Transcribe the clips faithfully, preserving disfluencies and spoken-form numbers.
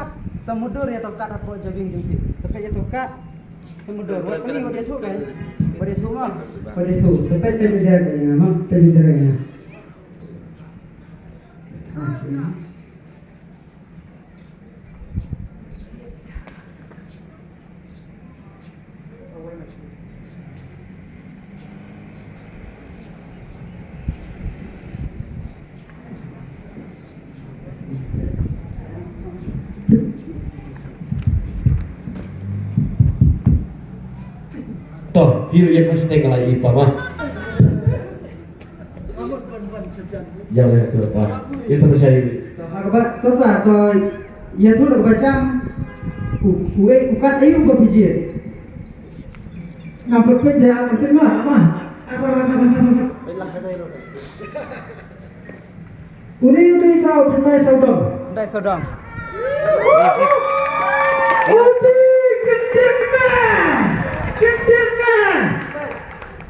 kat, sa mudur ïa to kat hapoh jogging jong phi. To peit ïa to kat, sa mudur. Wat pynïeng, wat ïathuh kai. Wat ïathuh mo. Wat ïathuh. To peit, peit leader ka ïa nga mo. Peit leader ka ïa nga. To, hi ïa ka steng lai i pa ma. Ïa, ïa, ïa, ïa. Ïa, sama saya ini. To, ha kaba, to sa, to, ïa, tu, kaba jam. U, u, eh, u kat ayu ko pijit. Ngam pynpeit ïa, ngam pynpeit ma, ma. Apa, apa, apa, apa, apa. Uni, uni, tau, pyntai saudong. Pyntai saudong. Uni, kendek na. Kendek na.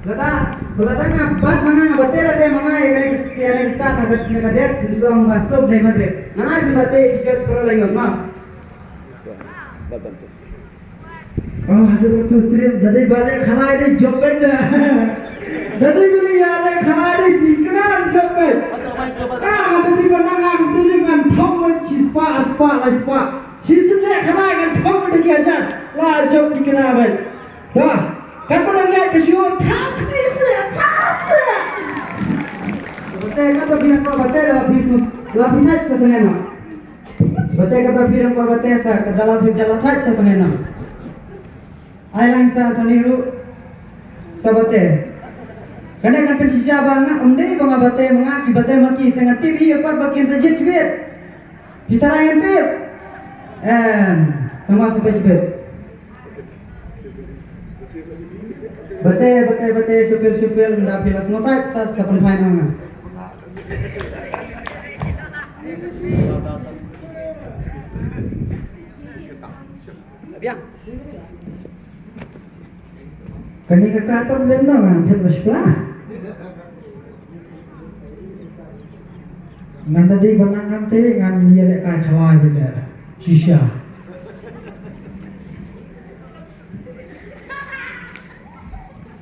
Lada, lada nga bat ma nga, nga bate lade ma nga, ïa kane, ïa kane kita, na kat, na kadet, song ban sop dei madre. Nga na phi bate, ki judge pro la yon ma. Oh, aduh, tu, tu, da dei ba leh khalai dei jop beit da. Da dei ba leh ïa leh khalai dei dikna jop beit. Ah, da dei ba nang ang dei ngan thong beit shi spah, ar spah, lai spah. Shi sien leh khalai ngan thong beit da ki hajar. La jop dikna beit. Da, kan ba nang ïa ka shu thang kti se, thang se. Bate ka to bina ko bate la phi sus, la phi nat sa sangena. Bate ka ba phi dang ko bate sa, ka dala phi dala thait sa sangena. Ai lang sa Tony ruh sa bate. Kane kan pynshisha ba nga, ym dei ba nga bate ma nga, ki bate ma ki, te nga tip ïa pat ba kin sa jied shibit. Phi tharai ngan tip. Em, tangba sa peit shibit. Bate, bate, bate, shipil, shipil, nda phi la sngewtype sa, sa pynphai na nga. Biang. Kane ka katto lem na ngan thep na shipla. Ngan da dei ba nang ngan te ngan ïa leh kai khalai bine. Shisha.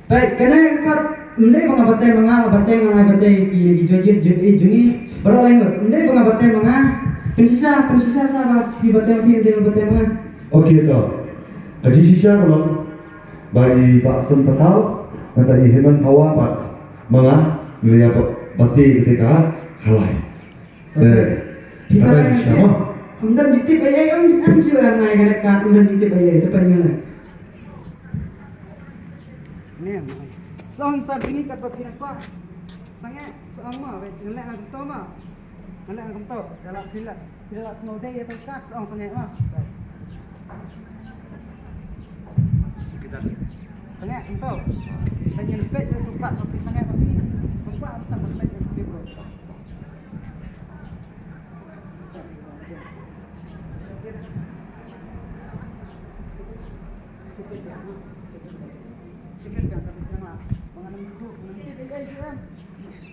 Peit, kane pat, ym dei ba nga bate ma nga, la bate nga, la bate ki, ki judges, ju-, eh, jong ngi, baroh lai ngut. Ym dei ba nga bate ma nga, pynshisha, pynshisha sa ba, phi bate ma phi, ym dei ba bate ma nga. Okay, to. Ka jingshisha ka long, ba i Bah Sempatau, nangta i Hemant Hawa pat, ma nga, ngi la ïa ba-, bate kata ka khalai. Eh, phi tharai shisha mo. Ym don jingtip ei ei, ym, ym shu ïa ngai ka red card, ym don jingtip ei ei, te peit ngi leh. Ning, song sa dini kat ba phi nang kwah. Sangeh, song mo, wei, ngan leh nga kumto mo. Ngan leh nga kumto, da la phi la, phi la sngewdei ïa to kat, song sangeh mo. Sangeh kumto. Peit ngi peit ïa to kat ba phi sangeh ba phi. Kumba ba tang ba peit ïa to bro.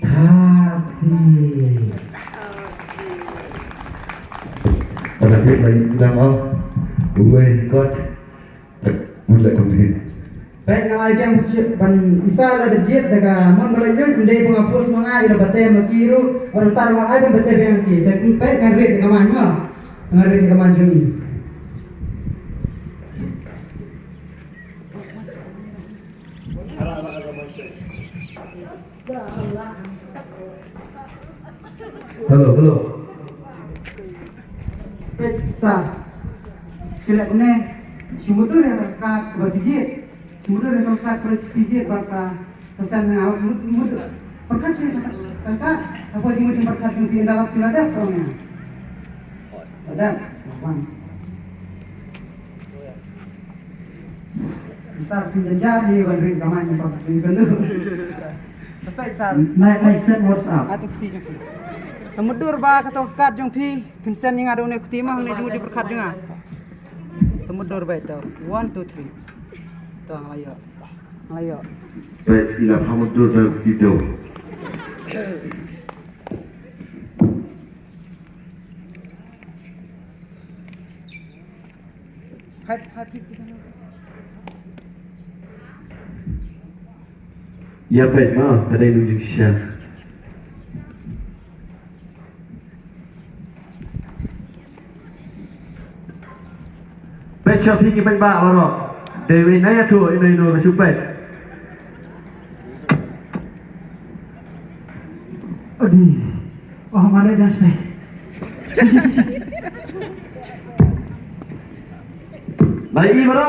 Hati. Pada dia lain nama. Uai kot. Mun leh kumne. Peit nga ai biang ban isa la da jied da ka mon ba la jut, ym dei ba nga force ma nga, ïa la batem ma ki ruh, wan tar ma ai ban batem biang ki. Te peit ngan rit da ka man ma. Ngan rit da ka man jong i. Hello, hello. Peit sa. Sila ne, shi mudur ïa ka kat ba phi jied. Shi mudur ïa ka kat ba phi jied, ba sa, sa sen nga mut, mut. Pyrkhat shi ka kat, ka kat. Apa shi mudur pyrkhat jong phi, ynda lap phi la dep sa nga. La dep, bang. Sir, pynjanjar hi ban ring kamai ni, bang, ring kanu. Sampai, sir. Nai, nai set WhatsApp. Atu kti jong phi. Te mudur ba kato ka kat jong phi, phin send ïa nga da une u kti ma, hangne jong u jingpyrkhat jong nga. Te mudur ba ito. One, two, three. To, nga la ïoh. Nga la ïoh. Ba ila pha mudur ba u kti do. Ïa peit ma, ka dei nang jingshisha. Peit sha phi ki paidbah baroh. Dei wei na ïathuh ino ino ka shu peit. Odi. Oh, mare jan stai. Lai i bara.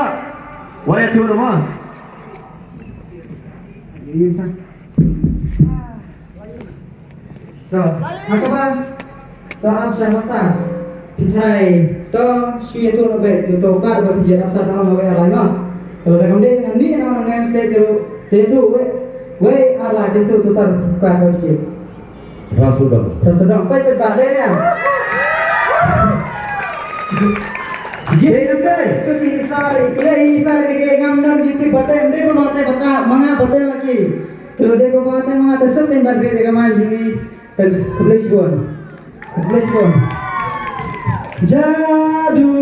Wai tu nama. Ini sa. To, ha kaba. To, ap sha masa. Phi trai. To, shu ïa tu na be. To, kar ba phi jied ap sa na wei alai ma. Kalau dah kam dei ngan ni na ngan stage tu. Te tu wei. Wei alai te tu tu sar kar ba phi jied. Phra sawdong. Phra sawdong, peit, peit, ba dei ne. Dei ne se. Suki isar, ila isar ni ke ngam non gitu, batai, dei ba batai, bata, manga batai maki. Kalau dei ba batai, manga te sep tin ban ri dei kamai jini. Tel, kebelai sibon. Kebelai sibon. Jadu.